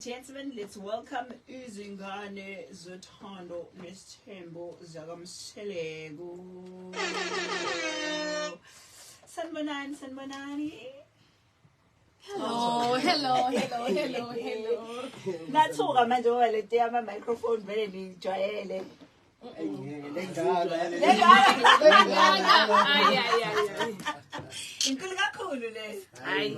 Gentlemen, let's welcome Izingane Zothando Nesithembu zakaMseleku. Sanibonani, sanibonani. Hello, hello, hello, hello, hello. Nathuka manje ngoba le yama microphone vele nijwayele. Lengaka. Lengaka. Ay, ay, ay, ay. Inkulu kakhulu le. Hayi.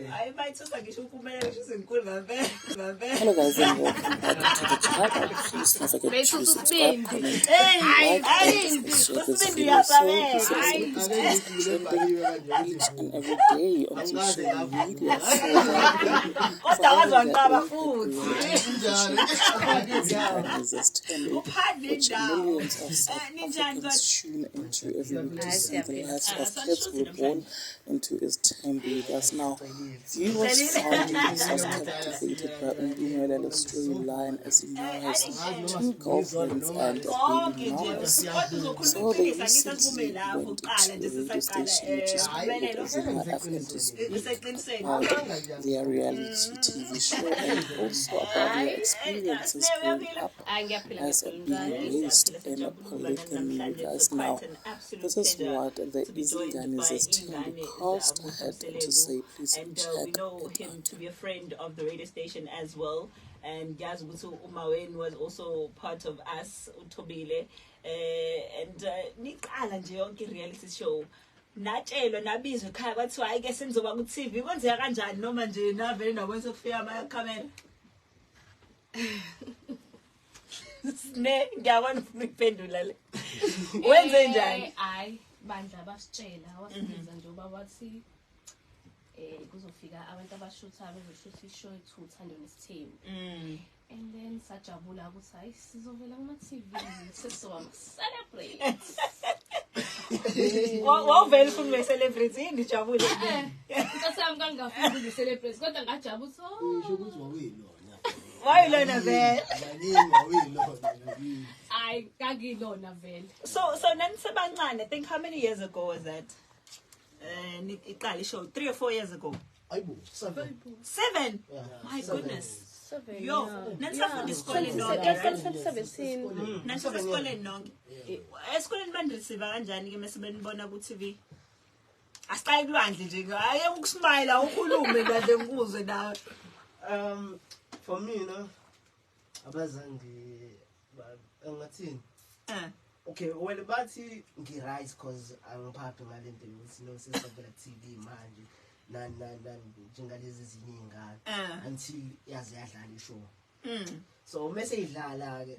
Hayi, bayithusa ngisho ukumele ngisho izinkulu ngampela. Ngampela. Hello guys and welcome back to the channel. Please don't forget Bese to subscribe, usibindi. comment, Hey, like hey, and share this usibindi video. So uyasabela. this is trending each and every day on social media. So Kodwa waze wanqaba futhi. that Uphandle which indawo. millions of South Ninjani Africans kodwa? tune into every week to Hayi, see the siyaphila. lives of kids who were born into Isithembu. You guys, now, viewers found themselves captivated by Mpumelelo storyline as he now has two girlfriends and baby Konke nje mamas. kodwa uzokhuluma So they iqiniso, angithi asibume recently lapho went kuqala to nje a radio sisaqala station which is called Mpumelelo. Vuma FM to speak Useqinisweni. about their reality TV show and also about their experiences growing up Hayi, ngiyaphila, as ngiyaphila. being raised in a polygamy. You guys, now, this is what the Izingane Zesithembu cast had to say. Please And check we know it him out. to be a friend of the radio station as well, and yazi ukuthi uMaweni was also part of us, uThobile, and niqala nje yonke i-reality show, natshelwa, nabizwa ekhaya, kwathiwa hayi ke senizoba ku-TV, kwenzeka kanjani, noma nje navele nabona sekufika amakhamera? Ne ngiyabona ufuna ukuphendula le, wenze njani? Hayi bandla, basitshela, wasibiza nje ubaba, wathi kuzofika abantu abashutha, bezoshutha ishow ethu Uthando Nesithembu. And then sajabula ukuthi hayi, sizovela kuma-TV, sesizoba ama-celebrate. Wawuvele ufuna ube celebrity yini, ujabule? Nkosi yami, kangingafuni ukuze-celebrate, kodwa ngajabula ukuthi oh. Usho ukuthi wawuyilona. Wayilona vele? Baningi, wawuyilona nakini. Hayi, kangilona vele. So nanisebancane, I think, how many years ago was that iqala ishow? 3 or 4 years ago? Ayibo, 7. 7? Yeah. My 7. goodness. 7. Yo, nanisafunda esikoleni nonke, right? 2017. Nanisasesikoleni nonke. Esikoleni banireceive kanjani ke mase benibona ku-TV? Asiqale kulwandle nje, ake ukusmayila, ukhulume kahle, ngikuzwe nawe. For mina abazange engathini. Okay, well, bathi ngi-right 'cause angiphaphi ngale nto yokuthi no, sesovela ku-TV manje, nani nani nani, njengalezi ezinye iy'ngane, until yaze yadlala ishow. So mese idlala-ke,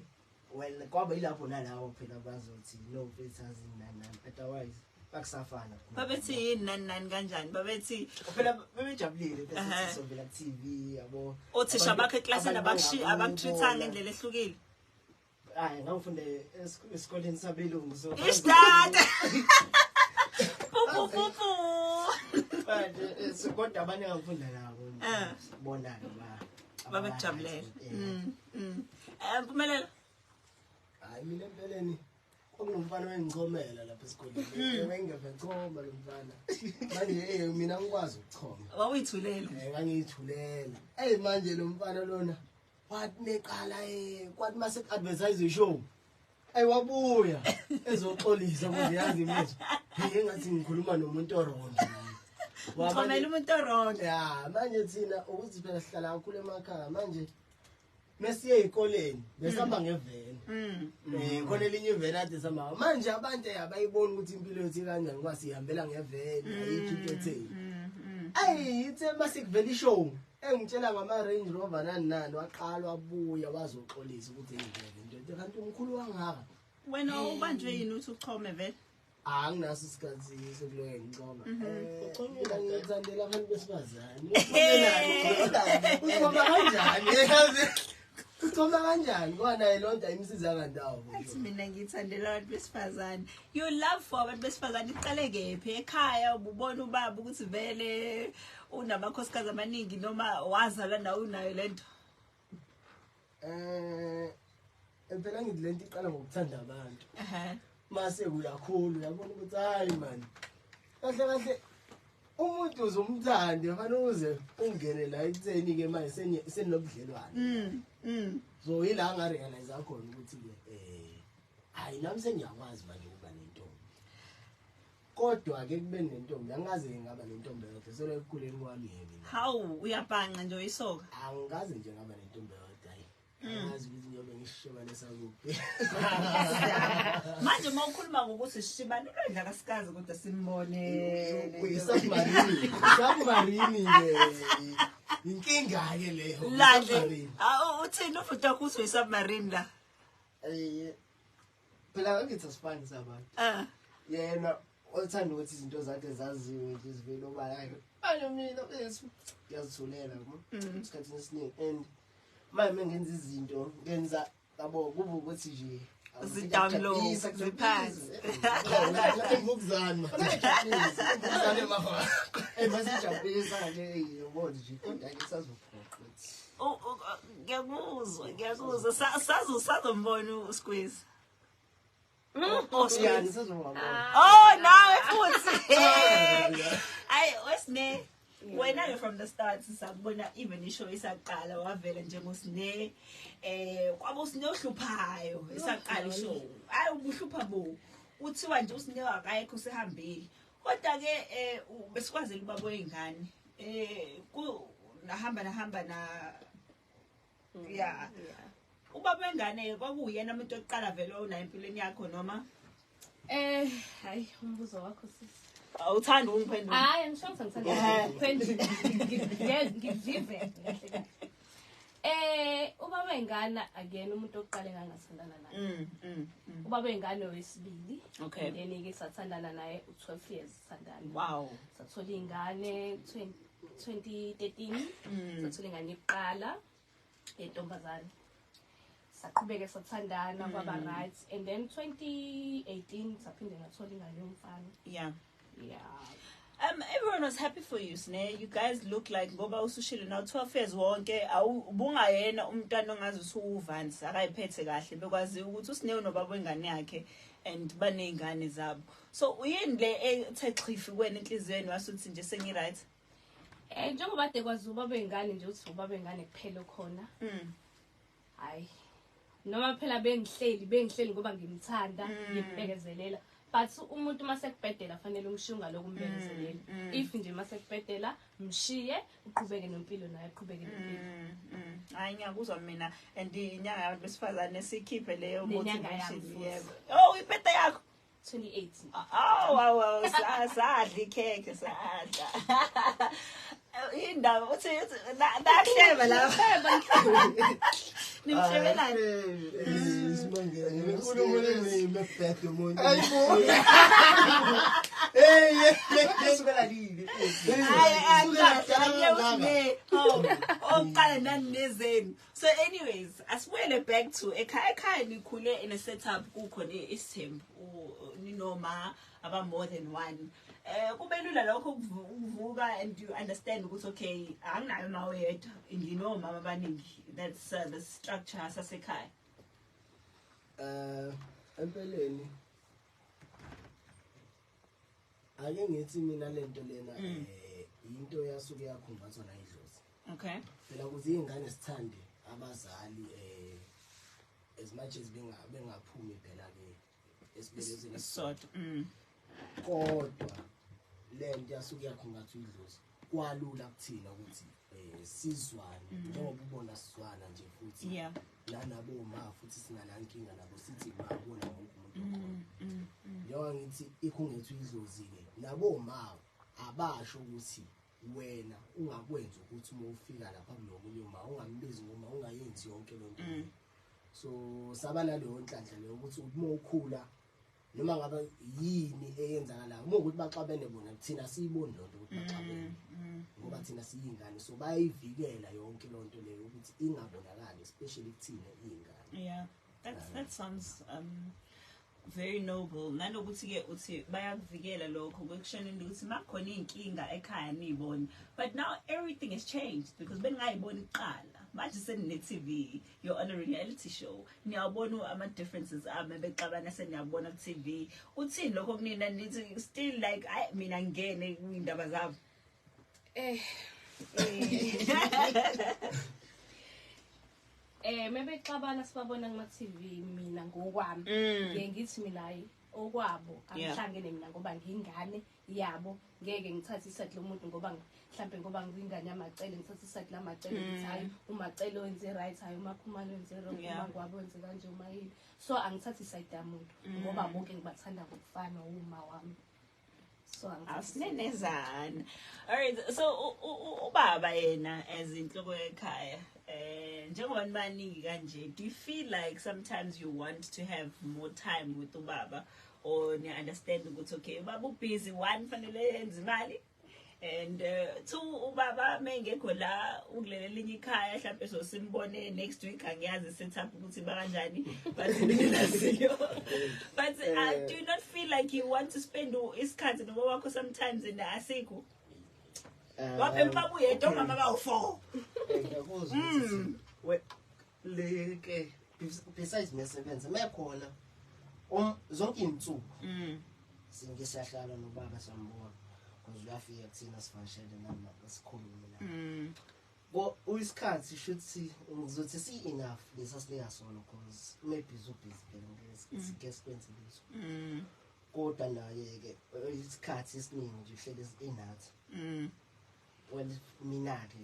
well, kwaba yilapho nalawo phela bazothi no, mfethu, azini, nani nani, otherwise bakusafana. Babethi yini, nani nani, kanjani, babethi? Phela bebejabulile bese sisovela ku-TV, yabo. Othisha bakho eklasini Abantu abakutreat-anga bangakubona. ngendlela ehlukile? Hayi, ngangifunde esikoleni sabelungu, so Ishtata pupupupu. Manje so kodwa abanye engangifunda nabo bona-ke Babekujabulela. Yeah. Mpumelelo? Hayi, mina empeleni kwakunomfana wengichomela lapha esikoleni, wengeve choma lo mfana. Manje mina ngikwazi ukuchoma. Wawuyithulela. Ngangiyithulela. Eyi, manje lo mfana lona wathi meqala, kwathi mase ku-advertise ishow, ayi, wabuya ezoxolisa ukuthi yazi mfethu, hey, engathi ngikhuluma nomuntu o-wrong. Uchomela umuntu o-wrong. Ya, manje thina ukuthi phela sihlala kakhulu emakhaya, manje mesiye ey'koleni besihamba ngeveni. Khona elinye iveni ade sihamba ngayo. Manje abantu abayiboni ukuthi impilo yethu ikanjani ngoba sihambela ngeveni, ayikho into etheni. Ayi, ithe mase kuvela ishow engitshela ngama-Range Rover, nani nani, waqala wabuya wazoxolisa ukuthi eyivele into, kanti umkhulu wangaka. Wena ubanjwe yini uthi uchome vele? Anginaso isikhathi sokuloke ngichoma. Mina ngithandela abantu besifazane. Uchoma kanjani, yazi? Uchoma kanjani ngoba naye loo nto ayimsizanga ndawo? Athi mina ngithandela abantu besifazane. Your love for abantu besifazane iqale kephi? Ekhaya ububona ubaba ukuthi vele unamakhosikazi amaningi, noma wazalwa nawe unayo lento? Phela ngithi lento iqala ngokuthanda abantu. Ehhe. Mase uyakhula, uyabona ukuthi hayi man, kahle kahle. Umuntu uzumthande fanele uze ungene la ekutheni ke manje senobudlelwane. So ila ngarealize khona ukuthi ke hayi, nami sengiyakwazi manje ukuba nentombi. Kodwa ke kube nentombi, angaze ngaba nentombi eyodwa solo ekukhuleni kwami mina. Hawu, uyabhanqa nje, uyisoka. Angikaze nje ngaba nentombi eyodwa, hayi. Angazi ukuthi ngiyobe ngishibane sakuphi. Manje uma ukhuluma ngokuthi sishibane, ulwandle akasikazi kodwa simbone. Uyisubmarine, submarine ke inkinga ke leyo. Landle. Submarine. Uthini ufuthi wakho, uthi uyisubmarine la? Phela angithi asifani sabantu. Yena othanda ukuthi izinto zakhe zaziwe nje, zivele obala. Manje mina bethu ngiyazithulela yabo esikhathini esiningi, and manje mengenza izinto ngenza yabo kube ukuthi nje Zi-down low, ziphansi. Imvukuzane. Imvukuzane mafa. Masijabulisa nje, yabona nje, kodwa ke sazophoqa ukuthi Ngiyakuzwa, ngiyakuzwa. Sazombona usqueeze. Oh, yani squeeze. sazobabona. Oh, nawe futhi. Ayi, wesine. Wena ke from the start sakubona, even ishow isaqala wavela njengosine. Kwaba usine ohluphayo isaqala ishow. Ayi, ubuhlupha bo. Uthiwa nje usine akayekho, usehambile. Kodwa ke besikwazela ubaba wengane. Ku nahamba nahamba na, yeah. Ubaba wengane kwakuyena umuntu oqala vele onayo empilweni yakho noma? Hayi, umbuzo wakho, sisi. Awuthanda ukungiphendula. Hayi, angisho ukuthi ngithanda ukuphendula. Ngivive kahle kahle. Ubaba wengane akuyena umuntu oqala engangathandana naye. Ubaba wengane wesibili. And then ke sathandana naye u12 years sithandana. Sathola ingane 2013. Sathola ingane yokuqala yentombazane. Saqhubeka sathandana, kwaba right, and then 2018 saphinde ngathola ingane yomfana. Yeah. Everyone was happy for you, Sne. You guys look like, ngoba usushilo now 12 years wonke, awubungayena umntwana ongazi ukuthi uvansi akayiphethe kahle, bekwazi ukuthi uSne unobaba wengane yakhe and baneyingane zabo. So uyini le ethe xhifi kuwena enhliziyweni wasuthi nje sengi right? Njengoba kade kwazi ubaba wengane nje uthi ubaba wengane kuphela khona. Hayi. Noma phela bengihleli ngoba ngimthanda, ngimbekezelela. But umuntu mase kubhedela fanele umshiye, ungaloku umbekezelela. If nje mase kubhedela, mshiye, uqhubeke nempilo naye aqhubeke nempilo. Hayi, ngiyakuzwa mina, and inyanga yabantu besifazane sikhiphe leyo Nenyanga yami motivation, futhi. yebo. Oh, iphethe yakho. 28. Oh, wow, sadla ikhekhe, sadla. Indaba uthi nahleba lapha. Nimhlebelani? Inkulumo lemebhede umuntu. Hayibo. Hey. Kusukela nini? Hayi, angiyawusine. Oh, oqala nani nezenu. So anyways, asibuyele back to ekhaya. Ekhaya nikhule in a setup kukhona isithembu, ninoma aba more than one. Kube lula lokho ukuvuka and you understand ukuthi okay, anginayo uma oyedwa, nginomama abaningi. That's the structure sasekhaya. Empeleni ake ngithi mina lento lena into yasuke yakhumbathwa na idlozi. Phela ukuze izingane sithande abazali, as much as bengaphumi phela ke esibelethweni Sodwa. Kodwa lento yasuke yakhungathwa idlozi, kwalula kuthina ukuthi sizwane njengoba ubona sizwana nje futhi nanabo ma futhi singanankinga nabo, sithi ma kubona wonke umuntu okhona. Njengoba ngithi ikhungethu idlozi-ke, nabo ma abasho ukuthi wena ungakwenza ukuthi uma ufika lapha kulo munye uma ungambizi ngoma, ungayenzi yonke loo nto leyo. So saba naleyo nhlanhla leyo ukuthi uma ukhula noma ngabe yini eyenzakalayo, uma ukuthi baxabene bona, thina siyiboni loo nto ukuthi baxabene ngoba thina siyingane, so bayayivikela yonke loo nto leyo ukuthi ingabonakali, especially kuthina iy'ngane. Yeah, that sounds very noble. Nanokuthi ke uthi bayakuvikela lokho kwekushaneni ukuthi makukhona inkinga ekhaya niyibone. But now everything has changed because beningayiboni kuqala. Manje senine-TV, you're on a reality show. Niyawabona ama-differences ame bexabana, seniyabona ku-TV. Uthini lokho kunina? Nithi still like, ayi, mina ngingene kwiy'ndaba zabo? Mebexabana sibabona kuma TV, mina ngokwami ngiye ngithi mina hayi, okwabo angihlangene mina ngoba ngiyingane yabo, ngeke ngithathe i-side lomuntu ngoba mhlambe ngoba ngiyingane yamacele, ngithathe i-side lamacele, ngithi hayi, umacele wenze right, hayi, umakhumalo wenze wrong, umangwabo wenze kanje, umayini. So angithathi i-side yamuntu ngoba bonke ngibathanda ngokufana, uma wami. So angithathi. Asinenezana. Alright, so ubaba yena as inhloko ekhaya, njengoba nibaningi kanje, do you feel like sometimes you want to have more time with ubaba, or niya understand ukuthi okay, ubaba ubusy, one, fanele yenze imali, and two, ubaba mengekho la ukulele elinye ikhaya, mhlawumbe so simbone next week, angiyazi set up ukuthi bakanjani, but mina, but do you not feel like you want to spend isikhathi nobaba wakho sometimes and asikho waphe ubaba uyedwa, omama bawu-4? Ngiyakuzwa ukuthi we le ke besides mesebenza mekhona zonke izinsuku sinke siyahlala nobaba, siyambona because uyafika kuthina sivakashele nami, sikhulume naye. Ko isikhathi shuthi ngizothi si enough lesa sinika sona because maybe ubusy phela, ngeke sike sikwenze leso. Kodwa naye ke isikhathi esiningi nje uhlele enathi. Well, mina ke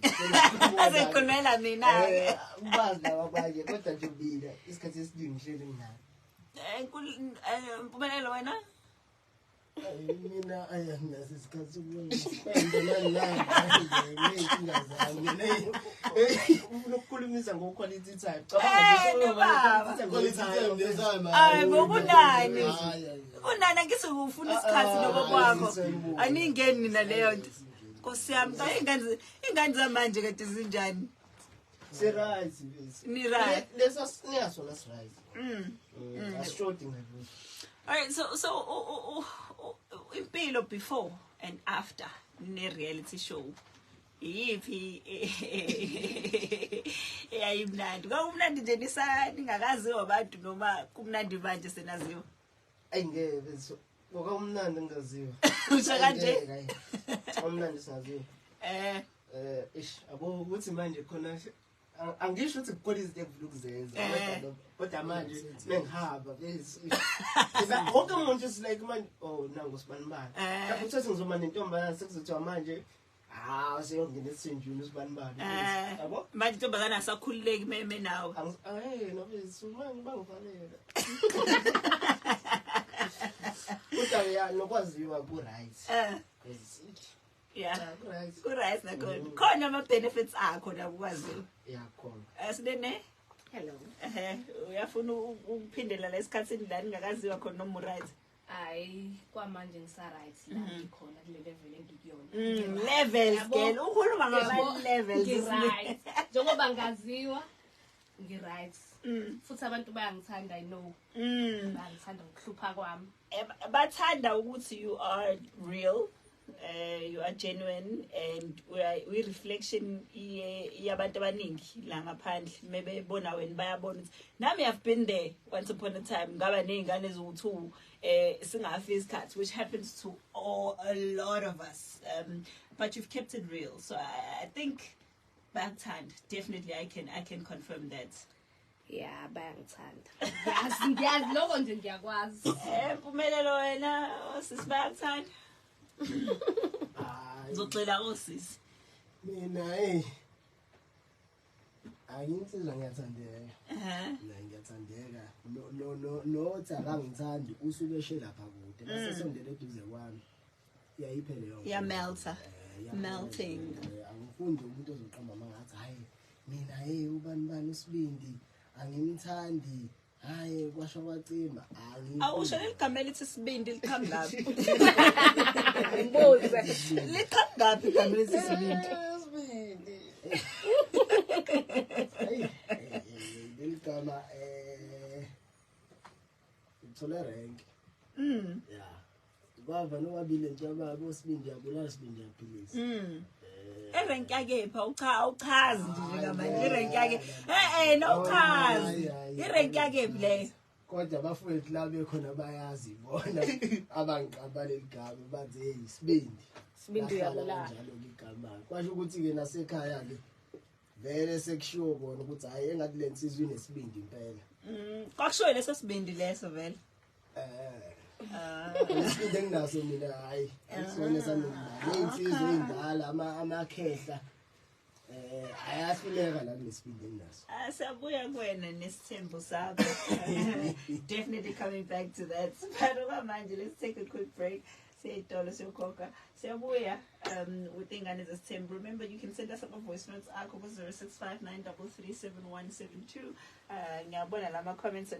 Asekhulumela mina-ke. Ubazi laba abanye, kodwa nje mina isikhathi esiningi ngihleli nginaye. Mpumelelo, wena? Mina ayanginaso isikhathi sokuspenda nani nani ney'nkinga zami. Ufuna ukukhulumisa ngo-quality time. Nobaba. Quality time, this time. Hayi, ngokunani? Hayi, hayi. Unani, angithi ufuna isikhathi nobaba wakho. Aningeni nina leyo nto. Nkosi yami, ka ingane zamanje kade zinjani? Si-right. Ni right. Lesa sinika sona si-right. Asishodi ngalutho. Alright, so impilo before and after ne reality show. Iyiphi eyayimnandi? Kwakumnandi nje nisa ningakaziwa abantu noma kumnandi manje senaziwa? Ayi, ngeke bese ngokumnandi ngingaziwa. Usho kanje? Ngeke, ayi. Umnandi singaziwa. Ish, abo ukuthi manje khona angisho ukuthi kukhona izinto engifuna ukuzenza, kodwa manje mengihamba bese wonke umuntu is like manje, oh, nangu sibani bani. Lapho uthathe ngizoba nentombazane, sekuzothiwa manje, ah, seyongena esithenjini usibani bani. Yabo? Manje intombazane asakhululeki meme nawe. Hey, nobisi manje bangivalela. Kodwa ya, nokwaziwa ku right. Because ku right. Ku right nakhona. Khona ama benefits akho la kukwaziwa. Yeah, khona. Asinene? Hello. Uyafuna ukuphindela la esikhathini la ningakaziwa khona noma u-right? Hayi, kwamanje ngisa-right la ngikhona kule level engikuyona. Levels. Yabo. Girl, ukhuluma ngama Yabo, levels. Ngi-right. Njengoba ngaziwa, ngi-right. Futhi abantu bayangithanda, I know. Bayangithanda ngokuhlupha kwami. Bathanda ukuthi you are real, you are genuine and we reflection yabantu abaningi la ngaphandle. Mebebona wena bayabona ukuthi nami have been there once upon a time, ngaba nezingane eziwu2, singafi isikhathi, which happens to all a lot of us, but you've kept it real, so I think bayakuthanda definitely. I can confirm that. Ya, bayangithanda. Ngiyazi, ngiyazi lokho nje, ngiyakwazi. Mpumelelo, wena, osisi bayakuthanda? Hayi. Ngizocela osisi. Mina, hey. Ayinsizwa, ngiyathandeka. Mina ngiyathandeka. No, nothi akangithandi usuke eshe lapha kude. Bese sondele eduze kwami. Iyayiphele yonke. Iyamelta. Iyamelta. Melting. Angifundi umuntu ozoqamba mangathi, hayi, mina, hey, ubani bani usibindi angimthandi. Hayi, kwasho kwacima. Angifuni. Awusho leli gama elithi sibindi liqhamukaphi? Ngibuze. Liqhamukaphi igama elithi sibindi? Sibindi. Hayi, leli gama uthole rank. Yeah. Kwava nobabili nje ababo sibindi yabulala, sibindi yaphilisa. Erenki yakephi? Awucha, awuchazi nje njengamanje irenki yake. No, uchazi. Irenki yakephi leyo? Kodwa abafowethu la bekhona bayazi bona abangiqamba leli gama, bathi, "Hey, isibindi." Isibindi. Lahlala Uyabulala. kanjalo-ke igama. Kwasho ukuthi-ke nasekhaya-ke vele sekushiwo kona ukuthi hhayi, engathi le nsizwa inesibindi impela. Kwakushiwo leso sibindi leso vele. Isibindi enginaso mina, hhayi, akusona sami. Ney'nsizwa ey'ndala, amakhehla ayahluleka la kulesibindi enginaso. Ah, siyabuya kuwena nesithembu sakho. Definitely coming back to that. But okwamanje, let's take a quick break. Siyayitolo, siyokhokha. Siyabuya with Ingane Zesithembu. Remember, you can send us ama voice notes akho ku 0659337172. Ngiyabona lama comments.